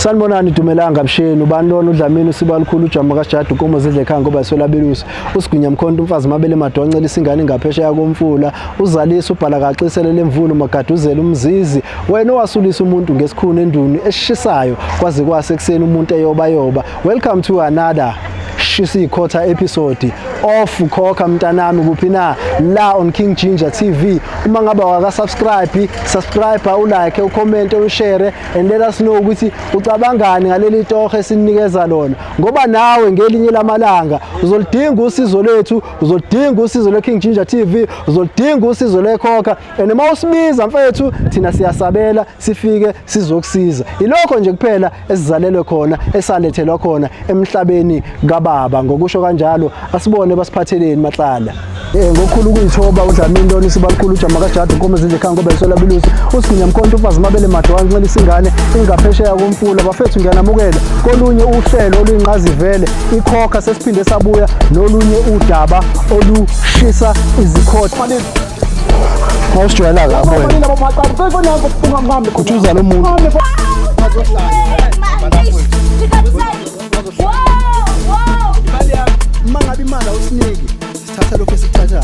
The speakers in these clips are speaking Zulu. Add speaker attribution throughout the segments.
Speaker 1: Sanibonani Dumelang Kabusheni ubani lona uDlamini uSibalukhulu uJama kaSjadu uNkomo zidle ekhaya ngoba iswelabelusi uSigwinya Mkhonto umfazi mabele madonce lisingane ngaphesheya komfula uzalisa ubhala kaxisele lemvula umagaduzela umzizi wena owasulisa umuntu ngesikhuni enduni eshishayo kwaze kwase ekuseni umuntu eyoba yoba. Welcome to another shisa ikhotha episode of Khokha mntanami kuphi na la on King Ginger TV. Uma ngabe awaka subscribe, subscribe, ulike, ucomment, ushare and let us know ukuthi ucabangani ngaleli toho esinikeza lona, ngoba nawe ngelinye lamalanga uzolidinga usizo lethu, uzolidinga usizo lwe King Ginger TV, uzolidinga usizo lekhokha. And uma usibiza mfethu, thina siyasabela, sifike sizokusiza. Ilokho nje kuphela esizalelwe khona, esalethelwa khona emhlabeni kababa, ngokusho kanjalo. Asibone basiphatheleni mahlala. Ngokukhulu ukuyithoba uDlamini lona isibalukhulu uJama kaJadu inkomo zidle ekhaya ngoba isola belusi uSigwinya Mkhonto umfazi mabele madwa ncela isingane ingaphesheya komfula. Bafethu, ngiyanamukela kolunye uhlelo oluyinqazivele ikhokha. Sesiphinde sabuya nolunye udaba olushisa izikhotha. Awusijwayela kabi wena, khuthuza lo muntu. Uma ngabe imali awusiniki, sithatha lokhu esikuthathayo,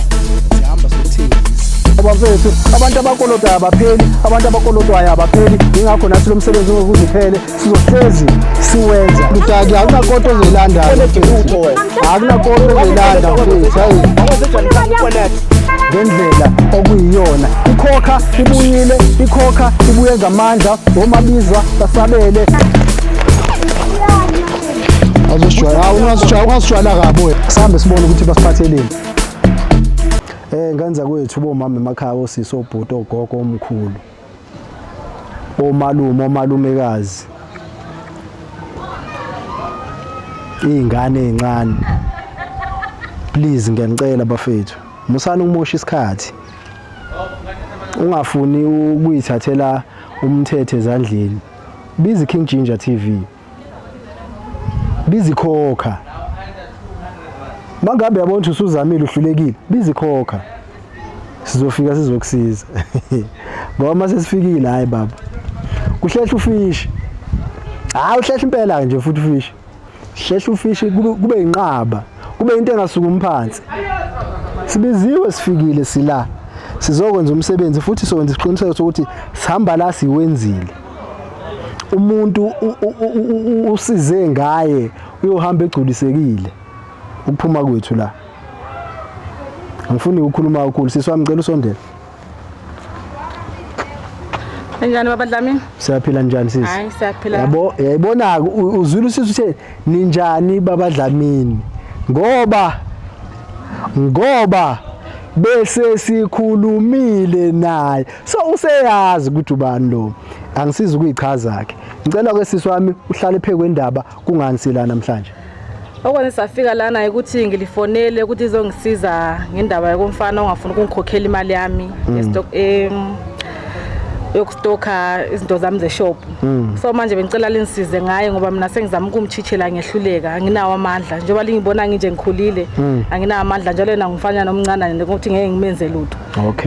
Speaker 1: sihamba sokuthengisa. Bafethu, abantu abakolotayo abapheli, abantu abakolotwayo abapheli. Yingakho nathi lo msebenzi ungeke uze uphele, sizohlezi siwenza. Ludaki, akunakoto ozoyilanda, akunakoto ozoyilanda mfethu. Hayi, ngendlela okuyiyona ikhokha ibuyile, ikhokha ibuye ngamandla. Omabizwa basabele. Azosijwayela, ungasijwayela, ungasijwayela kabi wena. Sihambe sibone ukuthi basiphatheleni. Ngenza kwethu bomama emakhaya, osisi, obhuti, ogogo, omkhulu, omalume, omalumekazi, iy'ngane ey'ncane, please ngiyanicela bafethu, musani ukumosha isikhathi, ungafuni ukuyithathela umthetho ezandleni. Biza King Ginger TV, biza ikhokha. Mangabe yabona ukuthi usuzamile uhlulekile, biza ikhokha, sizofika sizokusiza, ngoba uma sesifikile, hayi baba, kuhlehla ufishi. Hayi, uhlehla impela nje futhi ufishi, hlehla ufishi kube inqaba, kube into engasukumi phansi. Sibiziwe, sifikile, sila sizokwenza umsebenzi futhi sokwenza isiqiniseko sokuthi sihamba la siwenzile. Umuntu usize ngaye uyohamba egculisekile ukuphuma kwethu la. Angifuni ukukhuluma kakhulu. Sisi wami, ngicela usondele.
Speaker 2: Njani baba Dlamini?
Speaker 1: Siyaphila, njani sisi?
Speaker 2: Hayi, siyaphila.
Speaker 1: Yabo, yayibona uzwile usisi uthe ninjani baba Dlamini, ngoba bese sikhulumile naye, so useyazi ukuthi ubani lo. Angisizi ukuyichaza ke. Ngicela ke sisi wami uhlale phe kwendaba, kungani sila namhlanje?
Speaker 2: Okwenze safika lana ukuthi ngilifonele ukuthi izongisiza ngendaba yokumfana ongafuni ukungikhokhela imali yami yestock yokustoka izinto zami zeshop. So manje bengicela lingisize ngaye ngoba mina sengizama ukumchithela, ngehluleka, anginawo amandla. Njengoba lingibona nginje ngikhulile, anginawo amandla, njalo yena ngumfanyana omncane nje ukuthi ngeke ngimenze lutho.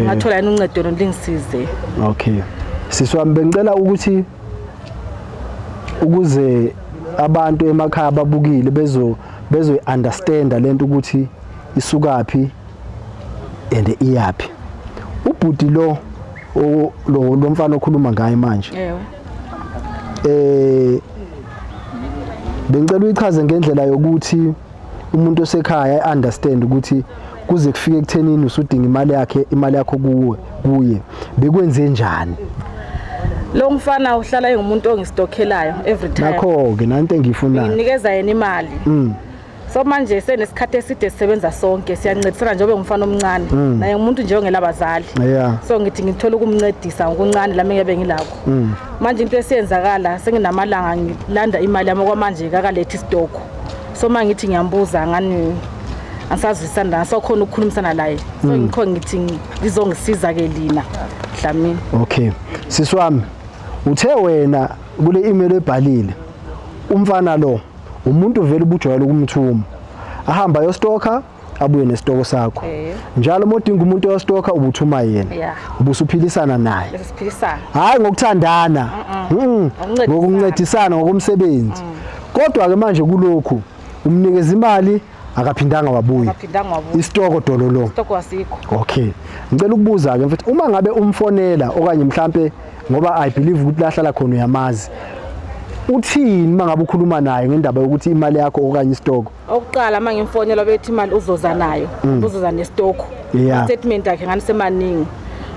Speaker 2: Ngathola yini uncedo lo lingisize.
Speaker 1: Okay sisi wami, bengicela ukuthi ukuze abantu emakhaya babukile bezo understand lento ukuthi isukaphi and iyaphi. Ubhuti lo lo mfana okhuluma ngaye manje,
Speaker 2: Yebo.
Speaker 1: Bengicela uyichaze ngendlela yokuthi umuntu osekhaya understand ukuthi kuze kufike ekuthenini usudinga imali yakhe, imali yakho kuwe, kuye bekwenze njani.
Speaker 2: Lo mfana uhlala engumuntu ongistokhelayo every time.
Speaker 1: Nakho ke nanto engiyifunayo.
Speaker 2: Nginikeza yena imali. So manje senesikhathi eside sisebenza sonke, siyancedisana njengoba ngumfana omncane, naye ngumuntu nje ongelabazali. So ngithi ngithola ukumncedisa ngokuncane lami ngiyabe ngilakho. Manje into esiyenzakala, senginamalanga ngilanda imali yami, okwamanje kakalethi isitokho. So uma ngithi ngiyambuza ngani, angisazwisani, angisakhona ukukhulumisana laye. So ngikho ngithi ngizongisiza ke lina Dlamini.
Speaker 1: Okay sisi wami, uthe wena kule email ebhalile, umfana lo umuntu vele ubujwayele ukumthuma ahamba ayostoka. Abuye nesitoko sakho. Njalo uma udinga umuntu oyostokha ubuthuma yena. Ubusuphilisana naye.
Speaker 2: Bese siphilisana.
Speaker 1: Hayi ngokuthandana. Ngokuncedisana ngokomsebenzi. Kodwa ke manje kulokhu umnikeza imali akaphindanga wabuya.
Speaker 2: Akaphindanga wabuya.
Speaker 1: Isitoko dololo.
Speaker 2: Isitoko asikho.
Speaker 1: Okay. Ngicela ukubuza ke mfethu, uma ngabe umfonela okanye mhlambe, ngoba I believe ukuthi lahlala khona uyamazi, uthini mangabe ukhuluma naye ngendaba yokuthi imali yakho okanye isitoko?
Speaker 2: Okuqala uma ngimfonela bethi imali uzoza nayo, uzoza nesitoko. Statement yakhe ngani semaningi.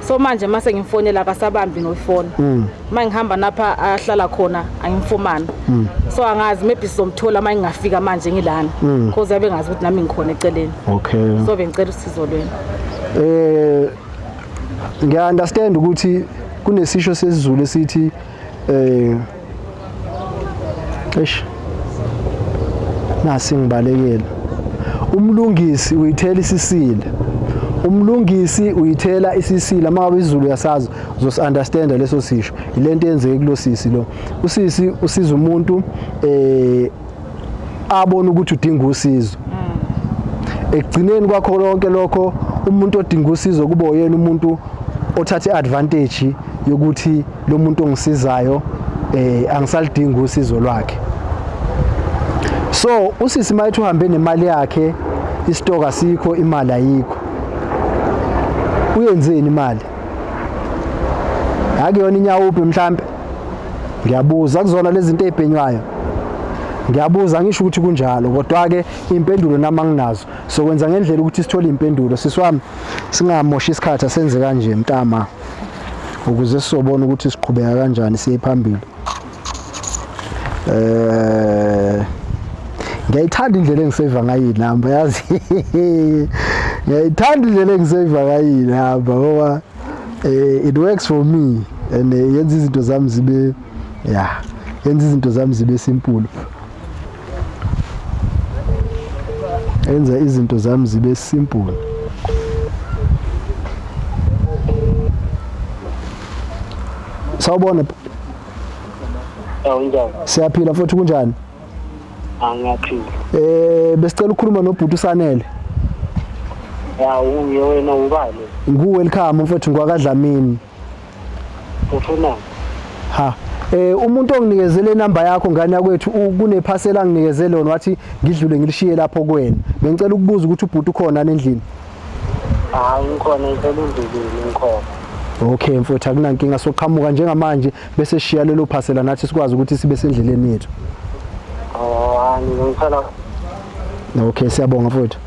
Speaker 2: So manje mase ngimfonela akasabambi noyifoni. Uma ngihamba napha ahlala khona angimfumani. So angazi, maybe sizomthola uma ngingafika manje ngilana. Because abe ngazi ukuthi nami ngikhona eceleni. So bengicela usizo lwenu.
Speaker 1: Ngiya understand ukuthi kunesisho sesiZulu esithi eish, nasi ngibalekela, umlungisi uyithela isisila, umlungisi uyithela isisila. Uma ngabe isiZulu uyasazi, uzosi understand leso sisho. Ilento eyenzeke kulosisi lo. Usisi usiza umuntu abona ukuthi udinga usizo. Ekugcineni kwakho lonke lokho, umuntu odinga usizo kube uyena umuntu othatha iadvantage yokuthi lo muntu ongisizayo angisalidingi usizo lwakhe. So usisi mayethi uhambe nemali yakhe, isitoka asikho, imali ayikho, uyenzeni imali? Akuyona inyawuphi mhlambe? Ngiyabuza kuzona lezi zinto ezibhenywayo, ngiyabuza, ngisho ukuthi kunjalo, kodwa ke impendulo nami anginazo. Sokwenza ngendlela ukuthi sithole impendulo, sisi wami, singamoshi isikhathi. Asenze kanje mntama, ukuze sizobona ukuthi siqhubeka kanjani siye phambili. Ngiyayithanda indlela engiseva ngayo inamba, yazi, ngiyayithanda indlela engiseva ngayo inamba ngoba it works for me and yenza izinto zami zibe, yeah, yenza izinto zami zibe simple, yenza izinto zami zibe simple. Sawubona.
Speaker 3: Awunjani?
Speaker 1: Siyaphila futhi, kunjani?
Speaker 3: Angiyaphila.
Speaker 1: Besicela ukukhuluma nobhuti uSanele.
Speaker 3: Ya, uye wena ubani?
Speaker 1: Ngu Welcome mfethu, ngwakaDlamini.
Speaker 3: Ufuna?
Speaker 1: Ha. Umuntu onginikezele inamba yakho, ngane yakwethu, kunephasela anginikezele lona, wathi ngidlule ngilishiye lapho kuwena. Bengicela ukubuza ukuthi ubhuti ukhona endlini?
Speaker 3: Hayi, ngikhona, ngiselundulini ngikhona.
Speaker 1: Okay mfowethu, akunankinga, soqhamuka njengamanje bese shiya lelo phasela nathi sikwazi ukuthi sibe sendleleni yethu.
Speaker 3: Oh, hayi ngicela.
Speaker 1: Okay, siyabonga mfowethu.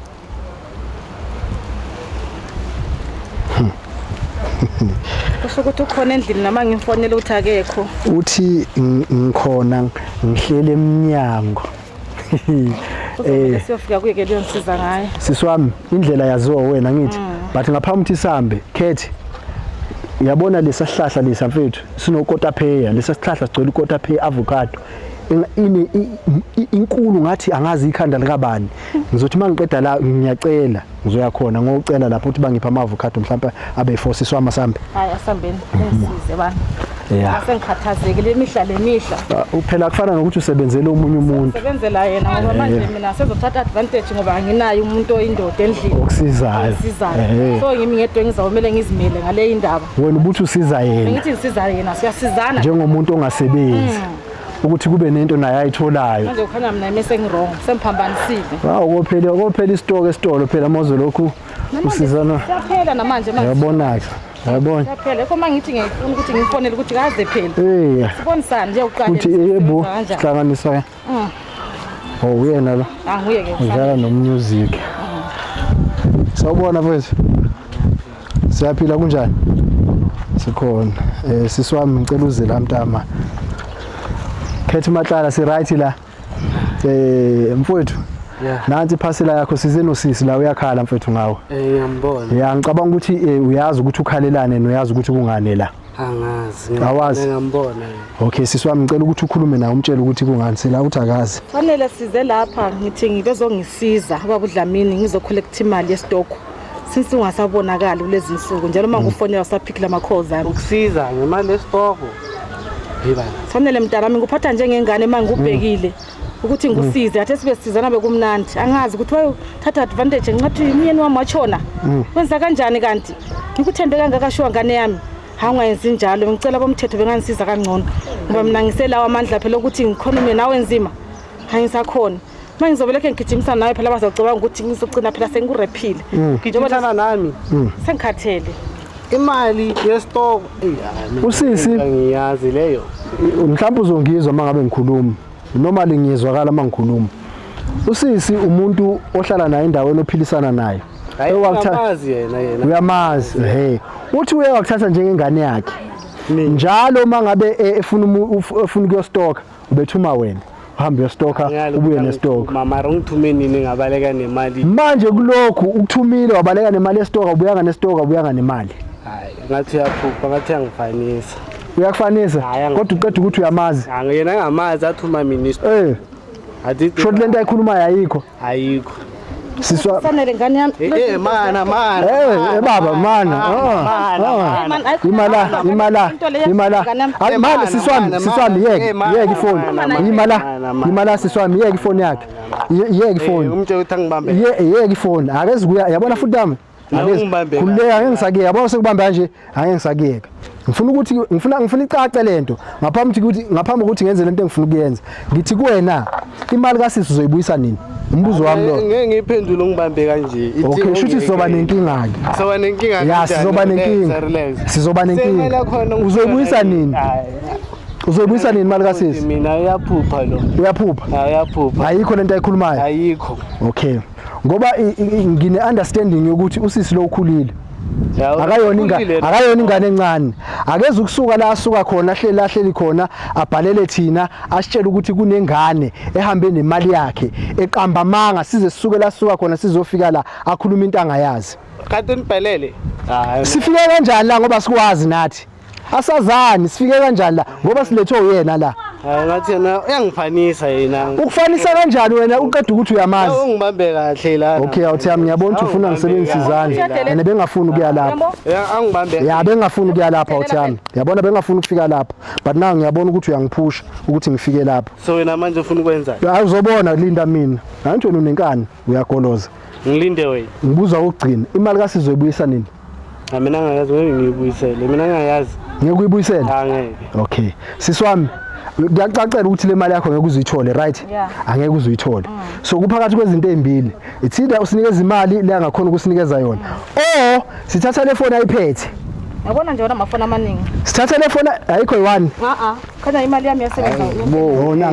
Speaker 2: Kusho ukuthi ukhona endlini noma ngimfonela ukuthi akekho.
Speaker 1: Uthi ngikhona, ngihlele eminyango.
Speaker 2: Kuzomele siyofika kuye ke, liyongisiza ngayo.
Speaker 1: Sisi wami, indlela yaziwa wena ngithi, but ngaphambi ukuthi sihambe, Khethi, uyabona lesa sihlahla lesa mfethu sinokotapheya, lesa sihlahla sigcwele ukotapheya, avocado. Inkulu ngathi angazi ikhanda likabani. Ngizothi mangiqeda la, ngiyacela, ngizoya khona ngocela lapho ukuthi bangiphe ama avocado mhlawumbe abe force swama sambe.
Speaker 2: Hayi, asambeni, ngisize bana. Asengikhathazekile imihla lemihla.
Speaker 1: Ah, phela kufana nokuthi usebenzele omunye umuntu.
Speaker 2: Sebenzela yena ngoba manje mina sezothatha advantage ngoba anginayo umuntu oyindoda endlini.
Speaker 1: Okusizayo.
Speaker 2: Okusizayo. So ngimi ngedwa, ngizawumele ngizimele ngale indaba.
Speaker 1: Wena ubuthi usiza yena.
Speaker 2: Ngithi ngisiza yena, siyasizana.
Speaker 1: Njengomuntu ongasebenzi, ukuthi kube nento naye ayitholayo.
Speaker 2: Manje kukhanya mina ime sengi-wrong, sengiphambanisile.
Speaker 1: Hawu, kophela isitoko esitolo phela mawuze lokhu usizana.
Speaker 2: Siyaphela namanje manje.
Speaker 1: Uyabona ke, uyabona.
Speaker 2: Siyaphela. Yikho uma ngithi ngiyifuna ukuthi ngimfonele ukuthi kaze phela. Sibonisane nje uqale.
Speaker 1: Uthi yebo, hlanganisa. Oh, uyena lo.
Speaker 2: Anguye ke.
Speaker 1: Udlala nomusic. Sawubona mfethu. Siyaphila, kunjani? Sikhona. Sisi wami, ngicela uze la mntama. Khetha Matlala, si right la. Mfowethu. Nansi iphasela yakho, size nosisi la, uyakhala mfethu ngawe.
Speaker 3: Ngiyambona.
Speaker 1: Ya, ngicabanga ukuthi uyazi ukuthi ukhalelane noyazi ukuthi kungani la.
Speaker 3: Angazi.
Speaker 1: Awazi?
Speaker 3: Ngiyambona.
Speaker 1: Okay sisi wami, ngicela ukuthi ukhulume naye, umtshele ukuthi kungani sila, uthi akazi.
Speaker 2: Fanele size lapha, ngithi ngibezongisiza ubaba uDlamini, ngizocollecta imali yesitokho. Since ungasabonakali kulezi insuku, njalo uma ngufonela usaphikhila ama-calls ami.
Speaker 3: Ukusiza ngemali yesitoko. Yibana.
Speaker 2: Fanele mntanami, ngikuphatha njengengane uma ngikubhekile. Ukuthi ngikusize, athe sibe sisizana bekumnandi. Angazi ukuthi wayothatha advantage ngingathi umyeni wami washona. Wenza kanjani kanti? Ngikuthembe kangaka shuwa ngane yami. Hawu ungayenzi njalo, ngicela bomthetho bengangisiza kangcono. Ngoba mina ngiselawo amandla phela ukuthi ngikhulume nawe nzima. Hayi ngisakhona. Manje ngizobe lokhe ngigijimisa nawe phela bazocabanga ukuthi ngizogcina phela sengikurephile.
Speaker 3: Gijimithana nami.
Speaker 2: Sengikhathele.
Speaker 3: Imali yestock.
Speaker 1: Usisi
Speaker 3: Ngiyazi leyo.
Speaker 1: Mhlawumbe uzongizwa uma ngabe ngikhuluma. Normally ngiyezwakala uma ngikhuluma. Usisi umuntu ohlala naye endaweni ophilisana naye.
Speaker 3: Hayi uyamazi yena yena.
Speaker 1: Uyamazi, he. Uthi uye wakuthatha njengengane yakhe. Njalo uma ngabe efuna efuna ukuyostoka, ubethuma wena. Uhambe uyostoka ubuye nestoka.
Speaker 3: Mama ungithume nini ngabaleka nemali?
Speaker 1: Manje kulokhu ukuthumile wabaleka nemali yestoka, ubuyanga nestoka, ubuyanga nemali.
Speaker 3: Hayi, ngathi uyaphupha, ngathi uyangifanisa.
Speaker 1: Uyakufanisa? Kodwa uqeda ukuthi uyamazi.
Speaker 3: Yena ngamazi athuma mina istoka.
Speaker 1: Eh. Short lento ayikhulumayo ayikho.
Speaker 3: Ayikho.
Speaker 1: Siswa
Speaker 2: Sanele ngane yami.
Speaker 3: Eh mana mana.
Speaker 1: Eh baba mana. Imala imala imala. Hayi mana siswami siswami yeke yeke ifoni. Imala imala siswami yeke ifoni yakhe. Yeke ifoni.
Speaker 3: Umtshela ukuthi angibambe.
Speaker 1: Yeke ifoni. Akezi kuya yabona futhi yami. Khululeka angeke ngisakuyeka yabona sekubamba kanje angeke ngisakuyeka. Ngifuna ukuthi ngifuna icace lento ngaphambi ukuthi ngaphambi kokuthi ngenze lento engifuna ukuyenza. Ngithi kuwena imali kasisi uzoyibuyisa nini? Umbuzo wami lo.
Speaker 3: Ngeke ngiyiphendule ungibambe kanje.
Speaker 1: Okay, shuthi sizoba nenkinga ke.
Speaker 3: Sizoba nenkinga
Speaker 1: Ya, sizoba nenkinga. Sizoba nenkinga. Uzoyibuyisa nini? Uzoyibuyisa nini imali kasisi?
Speaker 3: Mina uyaphupha lo.
Speaker 1: Uyaphupha?
Speaker 3: Uyaphupha.
Speaker 1: Ayikho lento ayikhulumayo.
Speaker 3: Ayikho.
Speaker 1: Okay. Ngoba ngine understanding yokuthi usisi lo ukhulile. Akayona ingane, akayona ingane encane. Akeze ukusuka la asuka khona ahleli ahleli khona abhalele thina asitshele ukuthi kunengane ehambe nemali yakhe eqamba amanga size sisuke la suka khona sizofika la akhuluma into angayazi.
Speaker 3: Kade nibhalele?
Speaker 1: Hayi. Sifike kanjani la ngoba sikwazi nathi? Asazani sifike kanjani la ngoba silethwe uyena la.
Speaker 3: Hayi ngathi yena uyangifanisa yena.
Speaker 1: Ukufanisa kanjani wena uqeda ukuthi uyamazi?
Speaker 3: Ungibambe kahle la.
Speaker 1: Okay awuthi yami ngiyabona ukuthi ufuna ngisebenzise izandla and bengafuni ukuya lapha.
Speaker 3: Angibambe.
Speaker 1: Ya bengafuni ukuya lapha awuthi yami. Yabona bengafuni ukufika lapha. But now ngiyabona ukuthi uyangiphusha ukuthi ngifike lapha.
Speaker 3: So wena manje ufuna ukwenza?
Speaker 1: Hayi uzobona linda mina. Angithi wena unenkani uyagoloza.
Speaker 3: Ngilinde wena.
Speaker 1: Ngibuza ukugcina imali kasizobuyisa nini?
Speaker 3: Mina ngayazi ngeke ngiyibuyisele. Mina ngayazi.
Speaker 1: Ngeke uyibuyisele?
Speaker 3: Angeke.
Speaker 1: Okay. Sisi wami kuyacacela ukuthi le mali yakho ngeke uzuyithole, right? Angeke uzuyithole. So kuphakathi kwezinto ezimbili. It's either usinikeza imali le angakhona ukusinikeza yona. Or sithatha le phone ayiphethe.
Speaker 2: Yabona nje wona amafoni amaningi.
Speaker 1: Sithatha le phone ayikho yi-one.
Speaker 2: Khona imali yami yasebenza.
Speaker 1: Bona.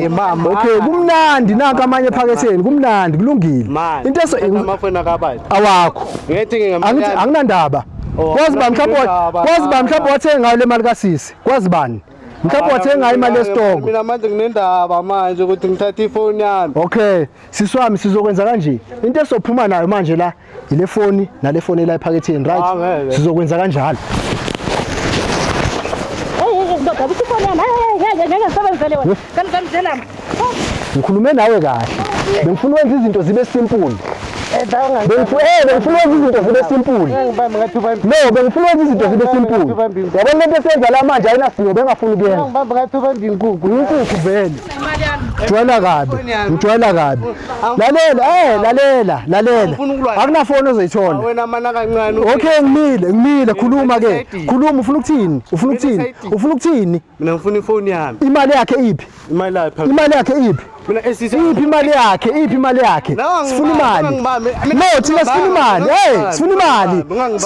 Speaker 1: Okay, kumnandi nanka amanye ephaketheni, kumnandi kulungile.
Speaker 3: Into eso amafoni akabani.
Speaker 1: Awakho.
Speaker 3: Ngeke ngemali.
Speaker 1: Angithi anginandaba. Kwazi ba mhlawumbe kwazi ba mhlawumbe wathenga ngayo le mali kasisi. Kwazi bani? Mhlawumbe wathenga ngayo imali yesitoko.
Speaker 3: Mina manje nginendaba manje ukuthi ngithathe ifoni yami.
Speaker 1: Okay, sisi wami sizokwenza kanje. Into esophuma nayo manje la ile foni nale foni la ephaketheni, right? Sizokwenza kanjalo. Ngikhulume nawe kahle. Bengifuna wenza izinto zibe simple. Bengifuna wenza izinto zibe simple. No, bengifuna wenza izinto zibe simple. Yabona lento esenza la manje ayinasidingo bengafuni ukuyenza. Inkukhu vele. Ngijwayela kabi. Ngijwayela kabi. Lalela, lalela, lalela. Akunafoni ozoyithola.
Speaker 3: Wena mana kancane.
Speaker 1: Okay, ngimile, ngimile, khuluma ke. Khuluma ufuna ukuthini? Ufuna ukuthini? Ufuna ukuthini?
Speaker 3: Mina ngifuna ifoni yami.
Speaker 1: Imali yakhe iphi?
Speaker 3: Imali yakhe.
Speaker 1: Imali yakhe iphi?
Speaker 3: Mina esisi
Speaker 1: iphi imali yakhe? Iphi imali yakhe? Sifuna imali. No, thina sifuna imali. Hey, sifuna imali.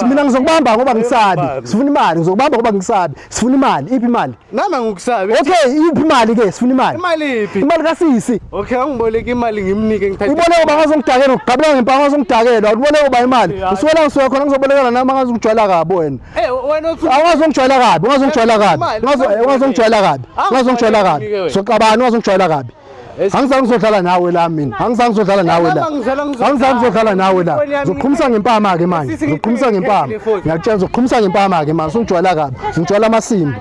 Speaker 1: Mina ngizokubamba ngoba ngisabi. Sifuna imali, ngizokubamba ngoba ngisabi. Sifuna imali, iphi imali?
Speaker 3: Nami ngikusabi.
Speaker 1: Okay, iphi imali ke? Sifuna imali.
Speaker 3: Imali iphi?
Speaker 1: Imali kasisi.
Speaker 3: Okay, angiboleke imali ngimnike ngithathe.
Speaker 1: Iboleke uba ngazongidakela, ugqabula ngempama ngazongidakela. Uboleke uba imali. Usuwela ngisuka khona ngizobolekela nami ngazongijwayela kabi wena.
Speaker 3: Eh, wena ufuna
Speaker 1: Awungazongijwayela kabi, ungazongijwayela kabi. Ungazongijwayela kabi. Ungazongijwayela kabi. Soxabana ungazongijwayela kabi. Angizange ngizodlala nawe la mina. Angizange ngizodlala nawe la. Angizange ngizodlala nawe la. Ngizoqhumisa ngempama ke manje. Ngizoqhumisa ngempama. Ngiyakutshela ngizoqhumisa ngempama ke manje. Usungijwayela kabi. Ngijwayela amasimba.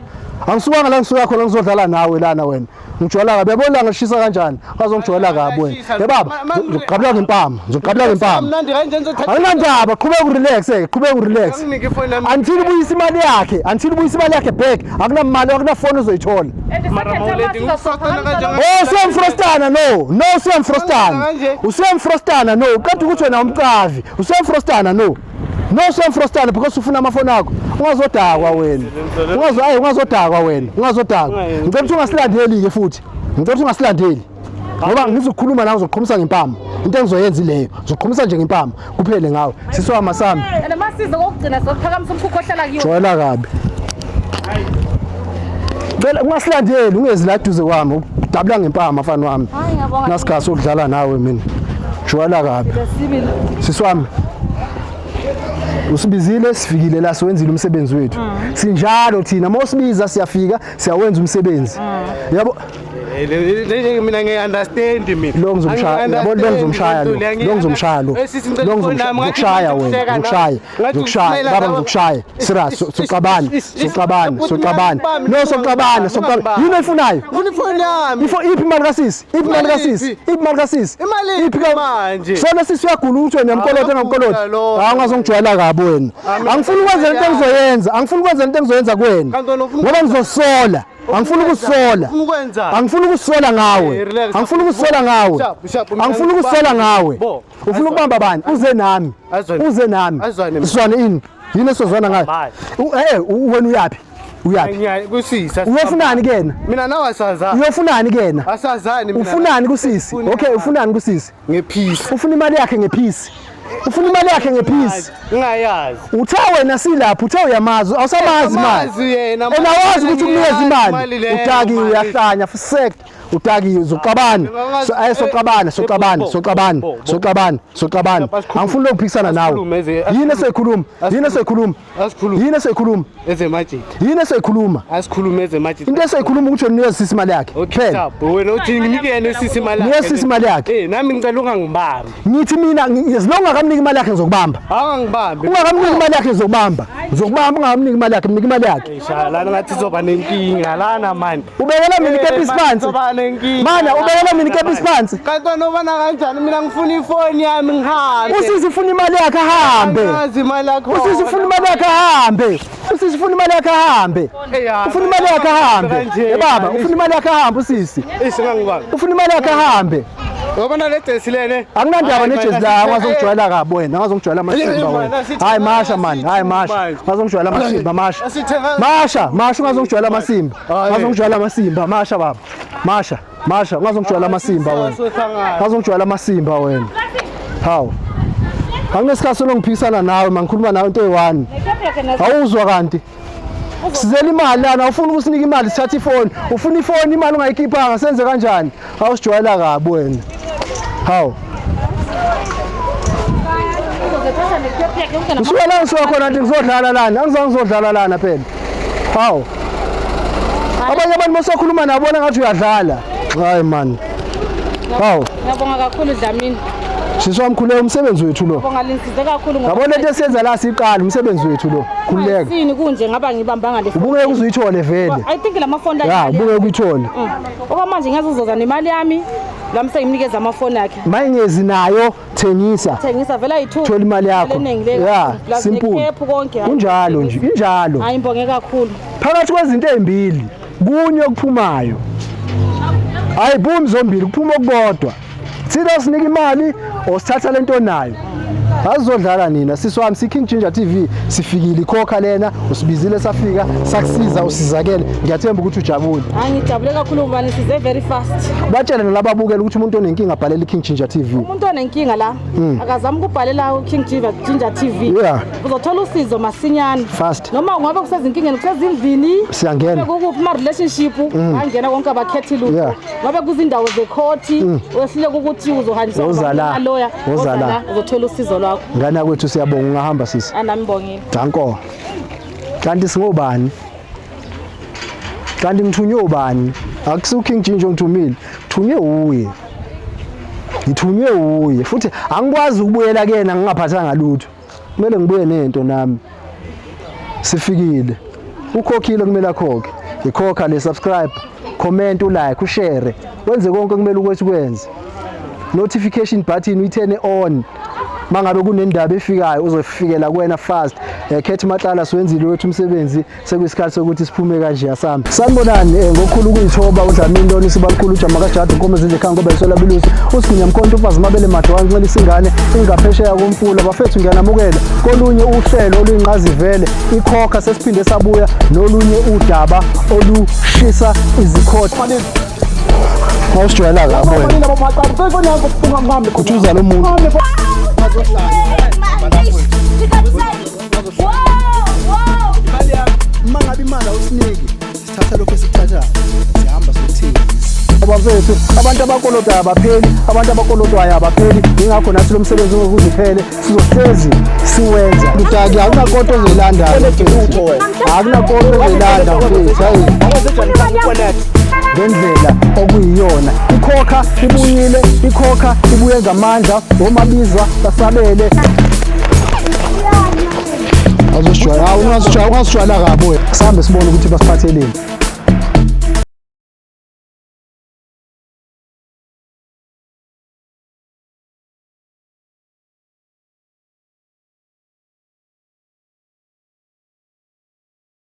Speaker 1: Angisukanga la ngisuka khona ngizodlala nawe lana wena. Ngijwayela kabi. Yabona la ngishisa kanjani? Ungazongijwayela kabi wena. Ye baba, ngizoqabula ngempama. Ngizoqabula ngempama. Anginandaba, qhubeka urelax ke, qhubeka urelax. Until ubuyisa imali yakhe, until ubuyisa imali yakhe back. Akunamali, akunafoni ozoyithola. Oh, siyamfrusta. Usuyamfrostana no. No usuyamfrostana.
Speaker 3: Kanje.
Speaker 1: Usuyamfrostana no. Uqeda ukuthi wena umcavi. Usuyamfrostana no. No usuyamfrostana because ufuna amafoni akho. Ungazodakwa wena. Ungazo hayi ungazodakwa wena. Ungazodakwa.
Speaker 3: Ungayenzi.
Speaker 1: Ngicela ukuthi ungasilandeli ke futhi. Ngicela ukuthi ungasilandeli. Ngoba ngizokhuluma nawe uzoqhumisa ngempama. Into engizoyenza ileyo. Uzoqhumisa nje ngempama kuphele ngawe. Siswama sami.
Speaker 2: And masizo kokugcina sokuphakamisa umkhukhu ohlala kiwo.
Speaker 1: Jwayela kabi. Cela ungasilandeli ungezi la duze kwami udabula ngempama mfana wami.
Speaker 2: Hayi ngiyabonga.
Speaker 1: Nasikhathi sokudlala nawe mina. Jwayela kabi.
Speaker 2: Sibili.
Speaker 1: Sisi wami. Usibizile sifikile la siwenzile umsebenzi wethu. Sinjalo thina mawusibiza siyafika siyawenza umsebenzi. Yabo
Speaker 3: Le mina ngiyi-understand mina.
Speaker 1: Lo ngizomshaya, yabo lo ngizomshaya lo, lo ngizomshaya lo. Lo ngizomshaya wena, ngizokushaya, ngizokushaya, baba ngizokushaya. Serious, soxabana, soxabana, soxabana. No soxabana, soxabana. Yini oyifunayo?
Speaker 3: Ngifuna ifoni yami.
Speaker 1: Ifo iphi imali kasisi? Iphi imali kasisi?
Speaker 3: Iphi?
Speaker 1: Iphi imali kasisi?
Speaker 3: Imali
Speaker 1: Iphi ka
Speaker 3: manje?
Speaker 1: Sona sisi uyagula ukuthi wena uyamkolota
Speaker 3: Uyagula
Speaker 1: engamkoloti.
Speaker 3: lo.
Speaker 1: Hawu ungazongijwayela kabi wena. Angifuni ukwenza into engizoyenza, angifuni ukwenza into engizoyenza kuwena.
Speaker 3: Kanti wena ufuna
Speaker 1: Ngoba ngizosola. Angifuni ukusola.
Speaker 3: Ufuna ukwenza?
Speaker 1: Angifuni ukusola ngawe.
Speaker 3: Eh, relax.
Speaker 1: Angifuni ukusola ngawe.
Speaker 3: Sharp, sharp, mina
Speaker 1: Angifuni ukusola ngawe.
Speaker 3: Bo.
Speaker 1: Ufuna ukubamba bani? Uze nami.
Speaker 3: Azwane.
Speaker 1: Uze nami.
Speaker 3: Azwane mina.
Speaker 1: Sizwane ini? Yini esizwana ngayo?
Speaker 3: Mali.
Speaker 1: Wena uyaphi? Uyaphi?
Speaker 3: Ngiya kusisi.
Speaker 1: Uyofunani kuyena?
Speaker 3: Mina nawe asazani.
Speaker 1: Uyofunani kuyena?
Speaker 3: Asazani mina.
Speaker 1: Ufunani kusisi?
Speaker 3: Ufuna
Speaker 1: Okay,
Speaker 3: imali.
Speaker 1: ufunani kusisi?
Speaker 3: Ngephisi.
Speaker 1: Ufuna imali yakhe ngephisi. Ufuna imali yakhe ngephisi.
Speaker 3: Ngingayazi.
Speaker 1: Uthe wena silapha, uthe uyamazi, awusamazi mali.
Speaker 3: Amazi yena.
Speaker 1: And awazi ukuthi ukunikeza imali.
Speaker 3: Imali leyo,
Speaker 1: Udakiwe
Speaker 3: mali.
Speaker 1: uyahlanya, fusek. Udakiwe uzoxabana.
Speaker 3: Ah,
Speaker 1: So ayi soxabana, soxabana,
Speaker 3: bo,
Speaker 1: soxabana,
Speaker 3: bo, bo.
Speaker 1: soxabana, soxabana.
Speaker 3: Asikhulume.
Speaker 1: Angifuni ukuphikisana nawe.
Speaker 3: Asikhulume, eze-
Speaker 1: Yini esoyikhuluma? Yini esoyikhuluma?
Speaker 3: Asikhulume.
Speaker 1: Yini esoyikhuluma?
Speaker 3: Ezemajini.
Speaker 1: Yini esoyikhuluma?
Speaker 3: Asikhulume ezemajini.
Speaker 1: Into esoyikhuluma ukuthi wena unikeza sisi imali yakhe.
Speaker 3: Okay,
Speaker 1: Phela.
Speaker 3: sharp. Wena uthi nginike yena usisi imali yakhe.
Speaker 1: Nikeza sisi imali yakhe.
Speaker 3: Eh, nami ngicela ungangibambi.
Speaker 1: Ngithi mina as long ungakamniki imali yakhe ngizokubamba.
Speaker 3: Awungangibambi.
Speaker 1: Ungakamniki imali yakhe ngizokubamba. Ngizokubamba ungakamniki imali yakhe, mnike imali yakhe.
Speaker 3: Sha, lana ngathi izoba nenkinga lana mani.
Speaker 1: Ubekela mina ikepisi phansi.
Speaker 3: Izoba nenkinga.
Speaker 1: Mana ubekela mina ikepisi phansi.
Speaker 3: Kanti wena ubona kanjani mina ngifuna ifoni yami ngihambe.
Speaker 1: Usisi ufuna imali yakhe ahambe.
Speaker 3: Angazi imali yakho.
Speaker 1: Usisi ufuna imali yakhe ahambe. Usisi ufuna imali yakhe ahambe. Ufuna imali yakhe ahambe. Eh baba, ufuna imali yakhe ahambe usisi.
Speaker 3: Eish ngangibambi.
Speaker 1: Ufuna imali yakhe ahambe.
Speaker 3: Uyabona le jesi lene?
Speaker 1: Akunandaba nejezi la, ungazongijwayela kabi wena, ungazongijwayela amasimba wena. Hayi masha man, hayi masha. Ungazongijwayela amasimba masha. Masha, masha ungazongijwayela amasimba. Ungazongijwayela amasimba, masha baba. Masha, masha ungazongijwayela amasimba wena. Ungazongijwayela amasimba wena. Hawu. Anginesikhathi solongiphikisana nawe mangikhuluma nawe into eyi-one. Awuzwa kanti. Sizela imali lana, ufuna ukusinika imali sithatha ifoni. Ufuna ifoni imali ungayikhiphanga senze kanjani? Awusijwayela kabi wena. Hawu. Ngisuka la ngisuka khona nje ngizodlala lana. Angizange ngizodlala lana phela. Hawu. Abanye abantu basakhuluma nabo bona ngathi uyadlala. Hayi man. Hawu.
Speaker 2: Ngiyabonga kakhulu Dlamini.
Speaker 1: Sisi wami khuleka umsebenzi wethu lo.
Speaker 2: Ngibonga linsize kakhulu ngoba
Speaker 1: Yabona lento esiyenza la siqala umsebenzi wethu lo. Khululeka.
Speaker 2: Sini kunje ngaba ngibambanga le.
Speaker 1: Ubungeke uzuyithole vele.
Speaker 2: I think lamafoni la.
Speaker 1: Ya, ubungeke uyithole.
Speaker 2: Okwamanje ngeke uzoza nemali yami. Lami sengimnikeza amafoni akhe.
Speaker 1: Mayingezi nayo thengisa.
Speaker 2: Thengisa vele ayi2.
Speaker 1: Thola imali yakho. Ya, simple.
Speaker 2: Konke.
Speaker 1: Kunjalo nje, injalo.
Speaker 2: Hayi ngibonge kakhulu.
Speaker 1: Phakathi kwezinto ezimbili, kunye okuphumayo. Ayiphumi zombili, kuphuma okukodwa. Thina sinika imali or sithatha lento onayo. Azodlala nina sisi wami si King Ginger TV sifikile ikhokha lena usibizile safika sakusiza usizakele ngiyathemba ukuthi ujabule.
Speaker 2: Hayi ngijabule kakhulu ngoba nisize very fast.
Speaker 1: Batshele nalababukela ukuthi umuntu onenkinga abhalele iKing Ginger TV.
Speaker 2: Umuntu onenkinga la akazama ukubhalela uKing Ginger TV.
Speaker 1: Yeah.
Speaker 2: Uzothola usizo masinyane.
Speaker 1: Fast.
Speaker 2: Noma ungabe kusezinkingeni kusezindlini.
Speaker 1: Siyangena.
Speaker 2: Kukuphi ma relationship angena konke abakhethi lutho.
Speaker 1: Yeah.
Speaker 2: Ngabe kuzindawo zekhoti wehluleka ukuthi uzohanjiswa
Speaker 1: Woza la.
Speaker 2: lawyer.
Speaker 1: Woza la.
Speaker 2: Uzothola usizo lwakho.
Speaker 1: Ngane yakwethu siyabonga ungahamba sisi.
Speaker 2: Anambongile.
Speaker 1: Danko. Kanti singobani? Kanti ngithunywe ubani? Akusi uKing Ginger ongithumile. Ngithunywe uye. Ngithunywe uye futhi angikwazi ukubuyela kuyena ngingaphathanga lutho. Kumele ngibuye nento nami. Sifikile. Ukhokhile kumele akhokhe. Ikhokha le subscribe, comment, ulike, ushare. Wenze konke okumele ukuthi kwenze. Notification button uyithene on. Mangabe kunendaba efikayo uzofikela kuwena fast. Khethi Matlala siwenzile wethu umsebenzi, sekuyisikhathi sokuthi siphume kanje, asambe. Sanibonani, ngokukhulu ukuyithoba uDlamini lona isibalukhulu ujama kaJadu inkomo ezidle ekhaya ngoba isola belusi uSigunya Mkhonto umfazi mabele madwa ncelisa ingane ingaphesheya komfula. Bafethu, ngiyanamukela kolunye uhlelo oluyinqazivele ikhokha. Sesiphinde sabuya nolunye udaba olushisa izikhotha. Awusijwayela kabi wena. Khuthuza lo muntu. Uma ngabe imali awusiniki, sithatha lokhu esikuthathayo, sihamba siyothengisa. Bafethu, abantu abakolotayo abapheli, abantu abakolotwayo abapheli. Yingakho nathi lo msebenzi ungeke uphele, sizohlezi siwenza. Ludaki, akunakoto ozoyilanda, akunakoto ozoyilanda mfethu. Hayi, ngendlela okuyiyona ikhokha ibuyile, ikhokha ibuye ngamandla, omabizwa basabele. Azosijwayela, ungazijwayela, ungazijwayela kabi wena. Sihambe sibone ukuthi basiphatheleni.